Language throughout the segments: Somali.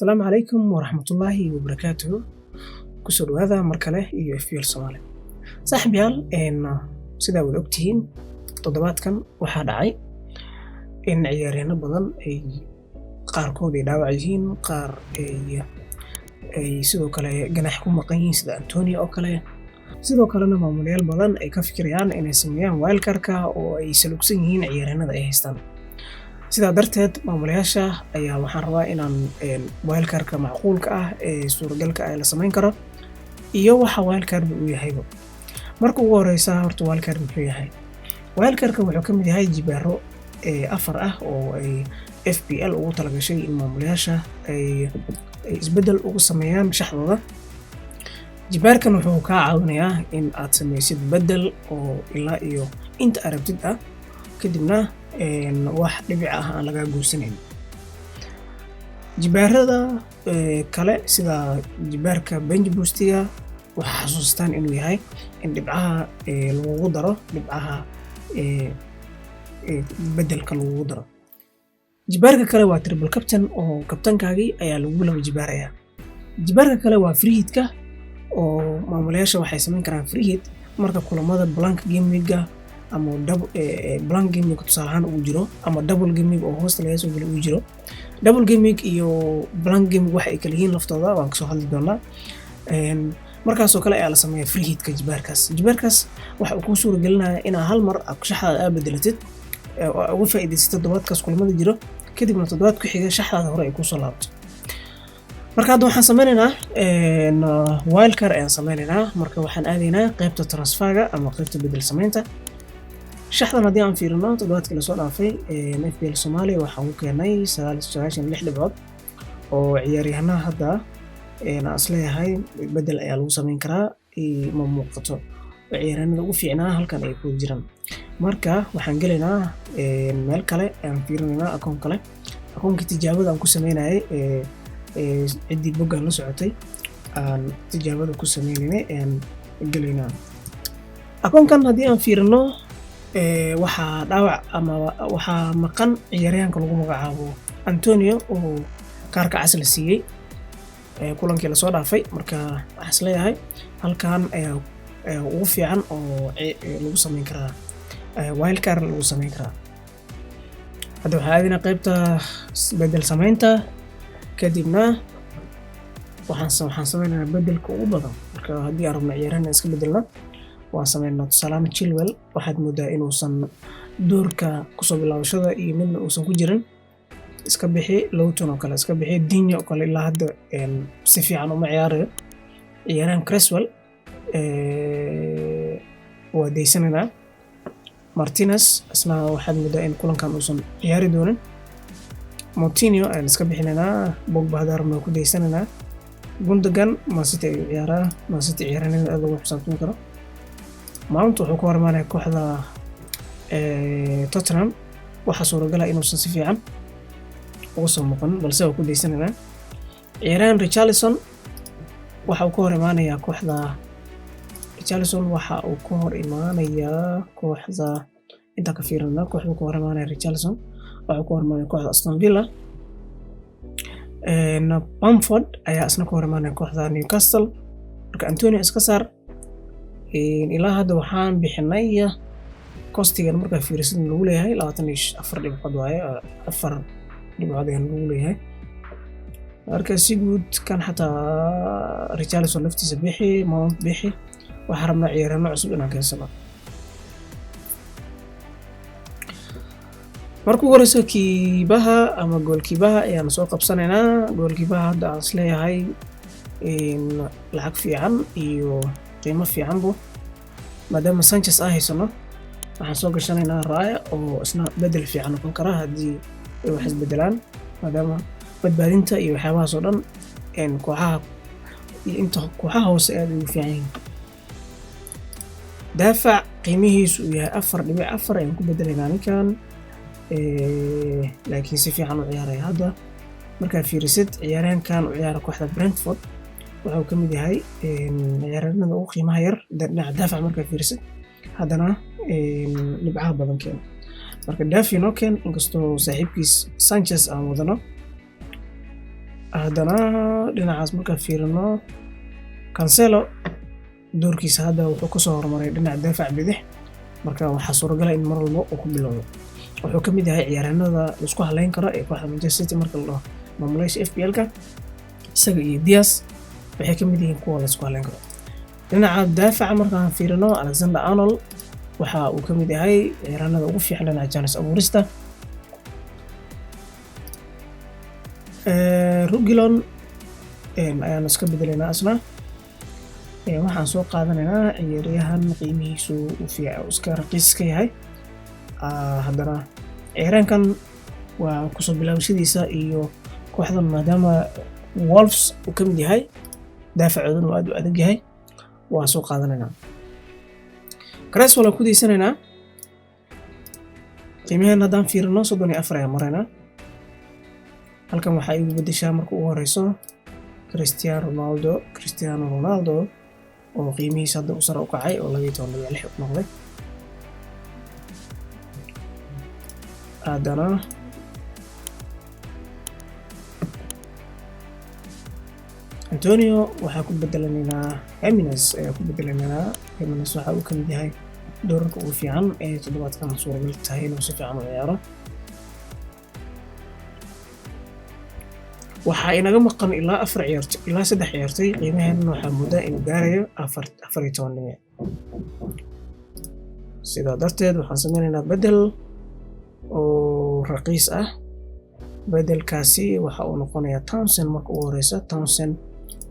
Asalaamu calaykum waraxmatullaahi wabarakaatuhu. Kusoo dhawaada mar kale iyo FPL Soomaali. Saaxiibayaal, sidaa wada ogtihiin, toddobaadkan waxaa dhacay in ciyaaryahanno badan ay qaarkood ay dhaawac yihiin, qaar ay sidoo kale ganax ku maqan yihiin, sida Antonio oo kale. Sidoo kalena maamulayaal badan ay ka fikirayaan inay sameeyaan wildcard-ka oo ay salugsan yihiin ciyaaryahanada ay haystaan. Sidaa darteed, maamulayaasha ayaa waxaan rabaa inaan wildcard-ka macquulka ah ee suuragalka ah la samayn karo iyo waxa wildcard uu yahayba. Marka ugu horeysa, horta wildcard muxuu yahay? Wildcard-ka wuxuu ka mid yahay jibaaro afar ah oo ay FPL ugu talagashay in maamulayaasha ay isbeddel ugu sameeyaan shaxdooda. Jibaarkan wuxuu kaa caawinayaa in aad sameysid beddel oo ilaa iyo inta aad rabtid ah, kadibna wax dhibic ah aan lagaa goosanayn. Jibaarada kale, sida jibaarka bench boost-iga, waxaa xasuustaan inuu yahay in dhibcaha lagugu daro dhibcaha beddelka lagugu daro. Jibaarka kale waa triple captain, oo kabtankaagii ayaa lagu laba jibaarayaa. Jibaarka kale waa free hit-ka, oo maamulayaasha waxay samayn karaan free hit marka kulamada blank game week-ga ama blank game week tusaale ahaan uu jiro, ama double game week oo hoosta laga soo geliyo uu jiro. Double game week iyo blank game week waxa ay kala yihiin laftooda waan kasoo hadli doonaa. Markaasoo kale ayaa la sameeyaa free hit-ka. Jibaarkaas waxa uu kuu suura gelinayaa inaa hal mar aad shaxdaada aa bedelatid oo aad uga faa'iidaysatid toddobaadkaas kulamada jiro, kadibna toddobaad ku xiga shaxdaada hore ay kusoo laabto. Marka hadda waxaan sameynaynaa wildcard ayaan sameynaynaa. Marka waxaan aadaynaa qaybta transfer-ga ama qaybta bedel samaynta. Shaxdan haddii aan fiirino, toddobaadkii lasoo dhaafay FPL Soomaaliya waxaan ku keenay 96 dhibcood, oo ciyaaryahanaha hadda aan isleeyahay bedel ayaa lagu sameyn karaa ma muuqato. Ciyaaryahanada ugu fiicnaa halkan ay ku jiraan. Marka waxaan gelaynaa meel kale, ayaan fiirinaynaa akoon kale, akoonkii tijaabada aan ku sameynayay. Ciddii boggaan la socotay aan tijaabada ku sameynaynay ayaan gelaynaa. Akoonkan haddii aan fiirino, waxaa dhaawac ama waxaa maqan ciyaaryahanka lagu magacaabo Antonio oo kaarka cas la siiyey kulankii lasoo dhaafay. Marka waxaan isleeyahay halkan ayaa ugu fiican oo lagu sameyn karaa wildcard lagu sameyn karaa. Hadda waxaan aadaynaa qaybta bedel sameynta, kadibna waxaan sameynaynaa bedelka ugu badan. Marka haddii aan rabno ciyaaryahan iska bedelna, waan sameynaa. Tusaalahaan, Chilwell waxaad moodaa inuusan doorka kusoo bilaabashada iyo midna uusan ku jirin, iska bixi. Lowton oo kale iska bixi. Digne oo kale ilaa hadda si fiican uma ciyaarayo. Ciyaaryahan Cresswell waa daysanaynaa. Martinez isna waxaad moodaa in kulankan uusan ciyaari doonin. Moutinho ayaan iska bixinaynaa. Pogba haddaan rabno waa ku daysanaynaa. Gundogan Man City ayuu ciyaaraa, Man City ciyaaryahanada aad loogu xisaabtami karo. Mount wuxuu ka hor imaanaya kooxda Tottenham, waxaa suuragala inuusan si fiican uga soo muuqanin, balse waa ku daysanaynaa. Ciyaaryahan Richarlison waxa uu ka hor imaanayaa kooxda, Richarlison waxa uu ka hor imaanayaa kooxda, intaa ka fiirinaa kooxda ka hor imaanaya. Richarlison waxa uu ka hor imaanaya kooxda Aston Villa. Bamford ayaa isna ka hor imaanaya kooxda Newcastle. Marka Antonio iska saar. Ilaa hadda waxaan bixinay cost-igan, markaa fiirisid, lagu leeyahay 24 dhibcood waaye, afar dhibcood ayaan lagu leeyahay. Marka si guud kan xataa Richarlison laftiisa bixi, Mount bixi. Waxaan rabnaa ciyaaryahanno cusub inaan keensano. Marka ugu horeyso, keeper-ha ama goalkeeper-ha ayaan soo qabsanaynaa. Goalkeeper-ha hadda aan isleeyahay lacag fiican iyo qiimo fiicanbu, maadaama Sanchez aan haysano, waxaan soo gashanaynaa Raya oo isna bedel fiican noqon kara haddii ay wax isbedelaan, maadaama badbaadinta iyo waxyaabahaas oo dhan kooxaha iyo inta kooxaha hoose aad ugu fiican yihiin. Daafac qiimihiisu uu yahay 4.4 ayaan ku bedelaynaa ninkan, laakiin si fiican u ciyaaraya hadda. Markaa fiirisid ciyaaryahankan u ciyaara kooxda Brentford, wuxuu ka mid yahay ciyaaryahanada ugu qiimaha yar dhinaca daafac markaa fiirisid, haddana dhibcaha badan keena. Marka Duffy noo keen, inkastoo saaxiibkiis Sanchez aan wadano. Haddana dhinacaas markaan fiirino, Cancelo doorkiisa hadda wuxuu kasoo horumaray dhinaca daafac bidix, marka waxaa suuragala in mar walba uu ku bilowdo. Wuxuu ka mid yahay ciyaaryahanada la isku halayn karo ee kooxda Manchester City marka la dhaho maamulayaasha FPL-ka. Isaga iyo Dias waxay ka mid yihiin kuwa la isku halayn karo. Dhinaca daafaca markaan fiirino, Alexander Arnold waxa uu ka mid yahay ciyaaryahanada ugu fiican dhinaca chance abuurista. Reguilon ayaan iska bedelaynaa asna. Waxaan soo qaadanaynaa ciyaaryahan qiimihiisu uu fiican, iska raqiis ka yahay. Haddana ciyaaryahankan waa kusoo bilaabashadiisa iyo kooxdan, maadaama Wolves uu ka mid yahay, daafacooduna uu aad u adag yahay, waa soo qaadanaynaa. Cresswell aan ku daysanaynaa. Qiimaheena haddaan fiirino, 34 ayaan maraynaa. Halkan waxaa igu beddeshaa marka ugu horeyso Cristiano Ronaldo oo qiimihiisa hadda u sare u kacay oo 12.6 u noqday. Haddana Antonio waxaa ku bedelanaynaa, Jimenez ayaa ku bedelanaynaa. Jimenez waxa uu ka mid yahay doorarka ugu fiican ee toddobaadkan suuragal tahay inuu si fiican u ciyaaro. Waxaa inaga maqan ilaa afar ciyaartoy, ilaa saddex ciyaartoy. Qiimaheedana waxaa muddaa inuu gaarayo 14 dhibic. Sidaa darteed waxaan sameynaynaa bedel oo raqiis ah. Bedelkaasi waxa uu noqonayaa Townsend marka ugu horeysa. Townsend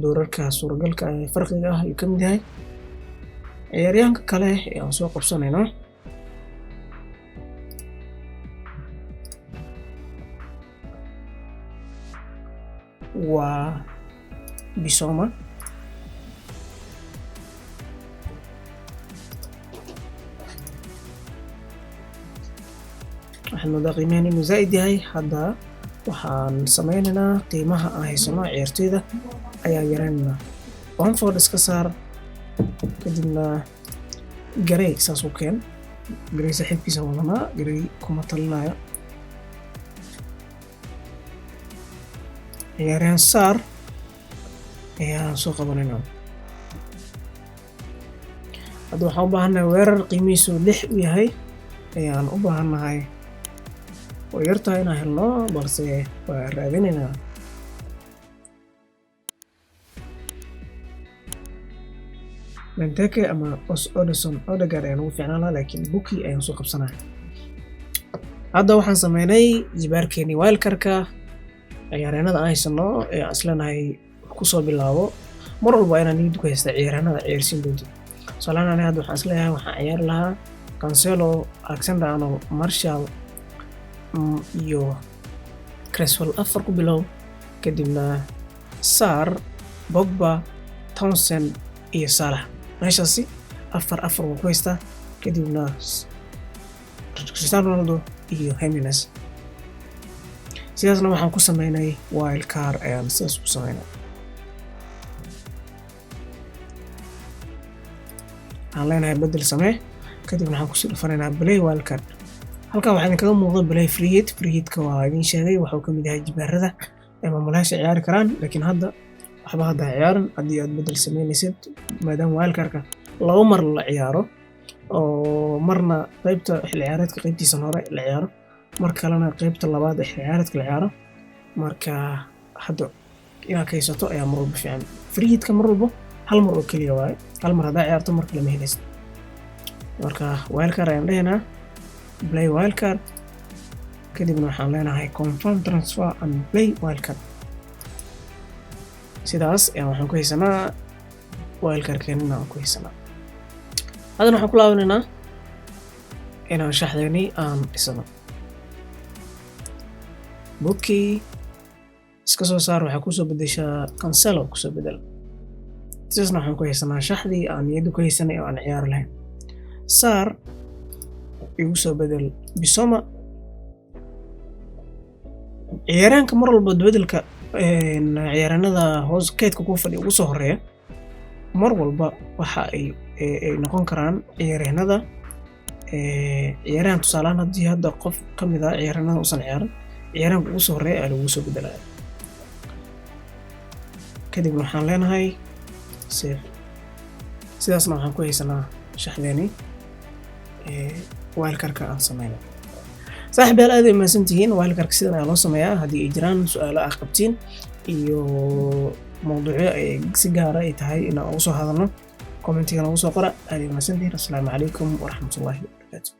doorarka suuragalka ee farqiga ah ayuu ka mid yahay. Ciyaaryahanka kale ee aan soo qabsanayno waa Bissouma. Waxaan moodaa qiimahan inuu zaa'id yahay. Hadda waxaan sameynaynaa qiimaha aan haysano ciyaartoyda ayaan yareynaynaa. Bamford iska saar, kadibna Gray saas u keen. Gray saaxiibkiisa wadanaa, Gray kuma talinayo. Ciyaaryahan Sarr ayaan soo qabanaynaa. Hadda waxaan u baahannahay weerar qiimihiisu 6 u yahay ayaan u baahannahay. Way yartahay inaan helno, balse waa raadinaynaa. Benteke ama Odison Odegaard ayaan ugu fiicnaan lahaa, laakiin Buki ayaan soo qabsanaya. Hadda waxaan sameynay jibaarkeenii wildcard-ka. Ciyaaryahanada aan haysano ee aan isleenahay kusoo bilaabo, mar walba inaan niyadda ku haysta ciyaaryahanada ciyaarsiin doontid. Tusaale ahaan, hadda waxaan isleeyahay waxaan ciyaari lahaa Cancelo, Alexander Arnold, Martial iyo Cresswell, afar ku bilow, kadibna Sarr, Pogba, Townsend iyo Salah. Meeshaasi afar afar waan ku haystaa, kadibna Cristiano Ronaldo iyo Jimenez. Sidaasna waxaan ku sameynay wild card ayaan sidaas ku sameynay. Waxaan leenahay bedel samee, kadibna waxaan kusii dhufanaynaa play wild card. Halkan waxaa idinkaga muuqda play free hit. Free hitka waa idin sheegay, waxuu ka mid yahay jibaarada ay maamulayaasha ciyaari karaan, laakiin hadda waxba hadda ha ciyaarin haddii aad bedel sameynaysid, maadaama wild cardka laba mar la ciyaaro, oo marna qaybta xilli ciyaareedka qaybtiisa hore la ciyaaro, mar kalena qaybta labaad ee xilli ciyaareedka la ciyaaro. Marka hadda inaad kaysato ayaa mar walba fiican. Free hitka mar walba hal mar oo keliya waaye. Hal mar haddaa ciyaarto, mar kale ma helaysid. Marka wild card ayaan dhehaynaa, play wild card, kadibna waxaan leenahay confirm transfer and play wild card. Sidaas ayaan waxaan ku haysanaa wild card-keenina aan ku haysanaa. Haddana waxaan ku laabanaynaa inaan shaxdeeni aan dhisano. Buki iska soo saar, waxaa kusoo bedeshaa Cancelo, kusoo bedel. Sidaasna waxaan ku haysanaa shaxdii aan niyadda ku haysanay oo aan ciyaari lahayn. Sarr igu soo bedel Bissouma. Ciyaaryahanka mar walba bedelka ciyaaryahanada hoos keydka ku fadhiya ugu soo horeeya mar walba waxa ay noqon karaan ciyaaryahanada ciyaaryahan. Tusaale ahaan, haddii hadda qof ka mid ah ciyaaryahanada uusan ciyaarin, ciyaaryahanka ugu soo horeeya ayaa lagu soo bedelaya. Kadibna waxaan leenahay save. Sidaasna waxaan ku haysanaa shaxdeeni wildcardka aan sameynay. Saaxiib yaal, aad ay mahadsan tihiin. Wildcardka sidan ayaa loo sameeyaa. Haddii ay jiraan su-aalo ah qabtiin iyo mawduucyo ay si gaara ay tahay inaan ugu soo hadalno, commentiga noogu soo qora. Aad ay mahadsan tihiin. Asalaamu calaykum waraxmatullaahi wabarakaatu.